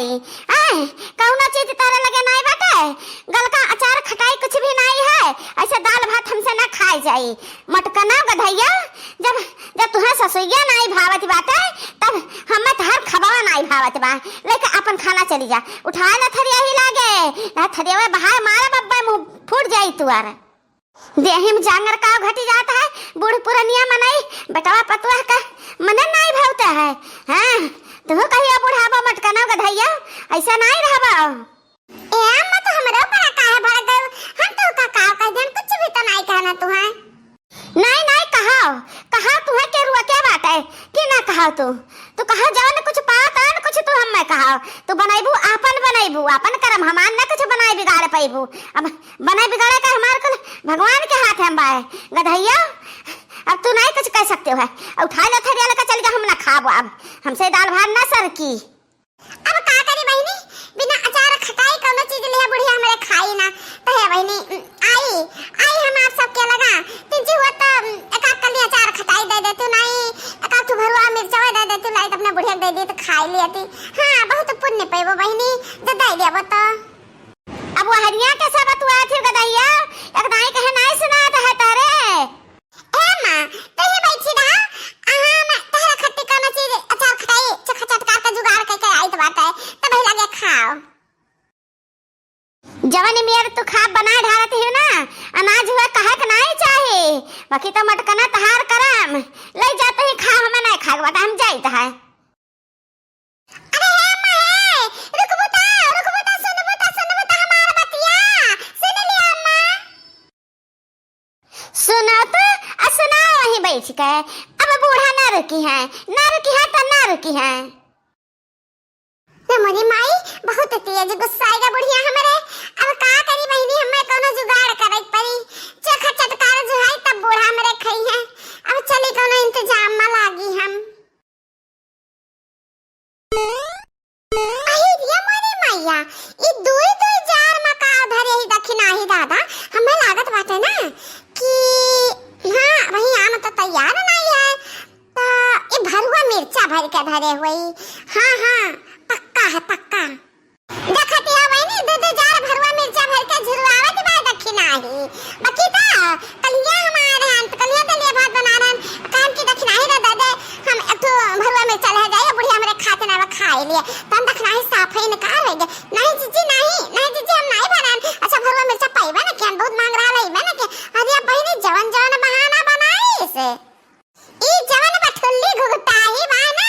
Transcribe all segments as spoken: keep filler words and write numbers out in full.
आय, कउनो चीज तोरे लगे नाई बाटे, गलका अचार खटाई कुछ भी नाई है, अइसे दाल भात हमसे ना खाए जाई। मटकना गधइया, जब, जब तुहे ससुइया नाई भावत बाटे, तब हमें तोहार खबवा नाई भावत बा। लेके आपन खाना चली जा, उठाए ना थरिया ही लागे, ना थरिया में बहाए मारे बब्बे मुँह फूट जाई तुअर। देहिम जांगर का घटी जात है, बूढ़ पुरनिया मनई, बेटवा पतुआ का मने नाई भवते है। हाँ, तुहू कहिया बुढ़ाबो मटकना गधइया, अइसा नाई रहबो। ए अम्मा, तो हमरे ऊपर काहे भड़क गयो? हम तो का, का कह देन, कुछ भी तो नाई कहना तुहे। नाई, नाई कहाओ, कहाओ तुहे के रुआ के बाटे, कि ना कहाओ तू? तू कहा जवन कुछ पाओ तवन कुछ तू हमें कहाओ। तू बनैबू आपन बनैबू, आपन करम, हमार ना कुछ बनाए बिगाड़ पैबू। अब बनाए बिगाड़े का हमार कुल भगवान के हाथ हम बाए। गधइया, अब तू नहीं कुछ कह सकते हो है। अब उठा ले थरिया लेकर चल जा, हम ना खाबो अब। हमसे दाल भात ना सर की। अब का करी बहिनी, बिना अचार खटाई कउनो चीज लिहे बुढ़िया हमरे खाई ना। तो हे बहिनी, आई, आई हम आप सबके लगा। तिनची हुआ तो, उम, एक आध कली अचार खटाई दे दे तू, नाई, एक आध ठो भरुआ मिर्चवा दे दे तू, लाई तो अपने बुढ़िया के दे दी तो खाई लिया ती। हाँ, बहुत पुण्य पैबो बहिनी, जब दे देबो तो। अब वहरिया के सब तू आथिर गदइया, एक दाई कहे नाई सुनात है तारे। ए माँ, तू ही बैठी रहा, अहाँ मैं तहरा खट्टी कउनो चीज अचार खटाई चोखा चटकार का जुगाड़ कइके आइत बाटे, तब ही लगे खाओ। जवन मेर तू खाब बनाए ढारत ही ना, अनाज हुआ कहे के नाई चाहे, बाकी तो मटकना तहार करम, ले जाते ही खा, हमें नाई खाए के बाटे, हम जाइत है। अरे हे अम्मा हे, रुकबू त, रुकबू त, सुनबू त, सुनबू त हमार बतिया, सुन लिया अम्मा। सुनो तो, आ सुनाओ वहीं बैठ के। अब बूढ़ा ना रुकी है, ना रुकी है तो ना रुकी है। ना मोरी माई, बहुत तेज गुस्सा आएगा बुढ़िया हमरे। अब का करी बहिनी, हमें कउनो जुगाड़ करे के पड़ी। चोखा चटकार जुहाई तब बूढ़ा हमरे खाई है। अब चली कउनो इंतजाम में लागी हम। अही रे मोरी मैया, ई दुई दुई जार मा का धरे ही दखिनाही दादा, हमें लागत बाटे ना कि हाँ, वही आम तो तैयार नाई है, तो ई भरुआ मिर्चा भर के धरे हुई। हाँ, हाँ, पक्का है, पक्का। देखत ही हो बहिनी, दू दू जार भरुआ मिर्चा भर के झुरवावत बा दखिनाही। बाकी तो कलिया हमार रहन, तो कलिया दलिया भात बना रहन, कहन कि दखिनाही रे दे दे, हम एक ठो भरुआ मिर्चा ले जाई, बुढ़िया हमरे खाते ना खाए लिए, तो हम दखिनाही साफ ही निकाल लेंगे। नहीं जीजी, नहीं, नहीं जीजी, हम नहीं बनान। अच्छा, भरुआ मिर्चा पाइबे ना किहन, बहुत मांग रहा है, ना कि, अरे अब बहिनी जवन जवन बहाना बनाई से। ई जवन बठुल्ली घुघटाही बा ना,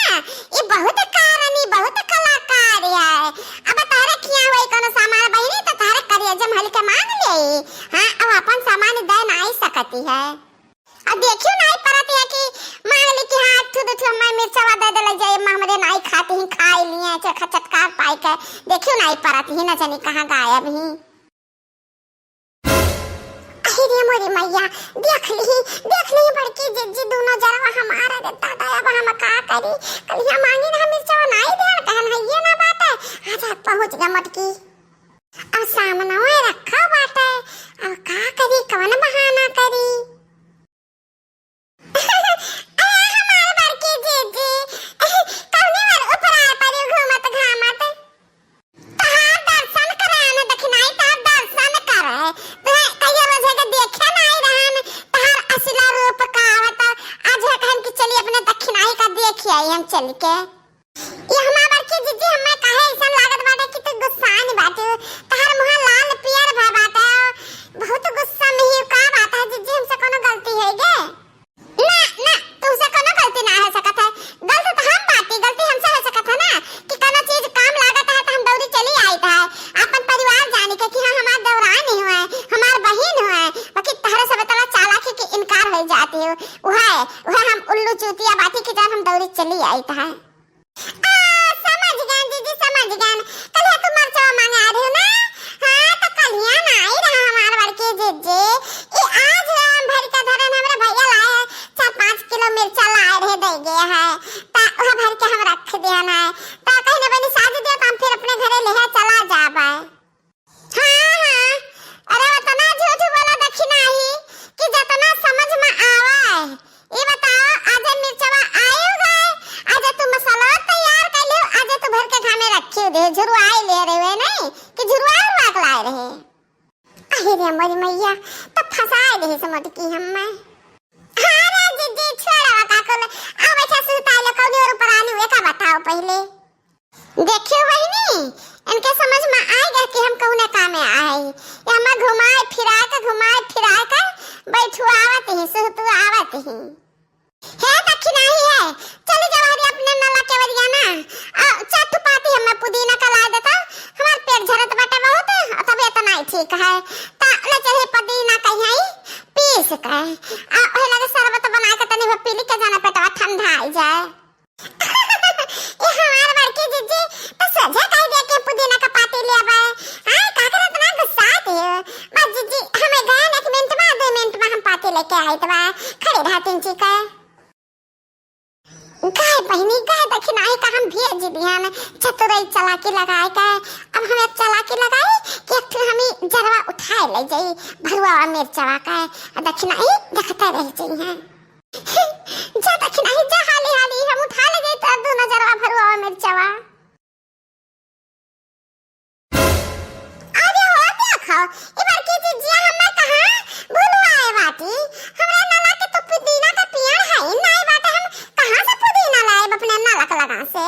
ई बहुत कारनी, बहुत कलाकार है। अब तहरे किहाँ होई कउनो सामान बहिनी, तो तहरे करेजे में हल्के मांग लेई। हाँ, अब अपन सामान दे नाई सकती है। अब देखियो नाई परत है कि मांग ली कि हाँ, एक ठो दू ठो मैं मिर्चवा दे देले जाए, अम्मा हमरे नाई खाती ही, खाई लिए, चोखा चटकार पाई के। देखियो नाई परत ही, ना जानी कहाँ गायब ही। अहि रे मोरी मैया, देख ली, देख ली बड़की जिज्जी दूनो जरवा हमार, अरे दादा, अब हम का करी? कलिया मांगी ना मिर्चवा नाई देन, कहन है ये ना बाटे, आज पहुँच गए मोटकी। अब सामनवा रखा बाटे, अब का करी, कवन बहाना करी? अरे हमार बड़की जीजी, कौनी बार उपराय परी घूमत घामत? तहार दर्शन करे आने दखिनाही, तहार दर्शन करे। तुहे कहियो रोजे के देखे नाई रहन, तहार असला रूप का आवत। आज है कहन कि चली अपने दखिनाही का देखि आई हम चल के। ये हमार बड़की जीजी हमें काहे ऐसन लागत बाटे कि तू गुस्सान बाटे, तहार मुँह लाल पियर भा बाटे, बहुत गुस्सा में ही। का बात है जीजी, हमसे कोनो गलती है गे? ना, ना, तुमसे कोनो गलती ना हो सकत है। गलत तो हम बाटी, गलती हमसे हो सकत है ना कि कोनो चीज काम लागत है तो हम दौड़ी चली आइत है, अपन परिवार जानी के कि हाँ हमार देवरानी हुए, हमार बहिन हुए, बाकी तहरे सब इतना चालाकी के इनकार हो जाती हो। वह, वह हम उल्लू चूतिया बाटी की जब हम दौड़ी चली आइत है। आ, समझ गए जीजी, समझ गए। कलिया तू मरचवा मांगे आ रही हो ना? हाँ, तो कलिया ना आई रहा हमार बड़की जीजी। ई आज हम भर के धरन, हमरा भैया लाए हैं, चार पाँच किलो मिर्चा लाए रहे, दे गए है। ता वह भर के हम रख दिया ना। ता कहीं ना बनी साज दिया, तो हम फिर अपने घरे लेहे चला जाबे। हाँ, हाँ। अरे, उतना झूठ बोला दखिनाही कि जतना समझ में आवे। ई बताओ, आज मिर्चवा आयो गए, आज तू मस-, हमारी मैया, तब फंसाए देही से मोटकी हम्मे। हाँ रे जिज्जी, छोड़वा का कुल। अब अच्छा सुताई लो, कौनी ओर ऊपर आनी हुए का बताओ पहिले। देखियो बहिनी, इनके समझ में आएगा कि हम कौने कामे आए। ये हमें घुमाए फिराए के, घुमाए फिराए के बैठुआवत ही, सुहतुआवत ही। हे दखिनाही है, चली जावा हरी अपने नला के वरिया ना। आ, चार ठो पाती हमें पुदीना का ला देता, हमार पेट झरत बाटे बहुत, और तबीयत नाई ठीक है। ता ले चली पुदीना कहीं आई, पीस के। आ, ओहे लगे शरबत बना के तनी वो पी ली के जाना पेटवा ठंडा आई जाए। ए हमार बड़की जिज्जी, तो सोझे कह दिया कि पुदीना का पाती ले आवे। हाँ, का करत ना गुस्सा दे। बस जिज्जी, हमें गए एक मिनट में, दो मिनट में हम पाती लेके आइत बा। खड़ी रहा तिनची का। गए बहिनी, गए दखिनाही का हम भेज दिहन। चतुराई चालाकी लगाए के। अब हम एक चालाकी लगाई कि एक ठो हमी जरवा उठाए ले जाई, भरुआ मिर्चवा का। दखिनाही देखते रह जाई हैं। जा दखिनाही, जा हाली हाली, हम उठा ले जाई तोर दू नजरवा भरुआ मिर्चवा। अरे हो देखो, ई बड़की जिज्जिया हमें कहाँ भुलवाए बाटी। हमरा नला के तो पुदीना का पेड़ है, नाई बाटे, हम कहाँ से पुदीना लाए अपने नलक लगा से?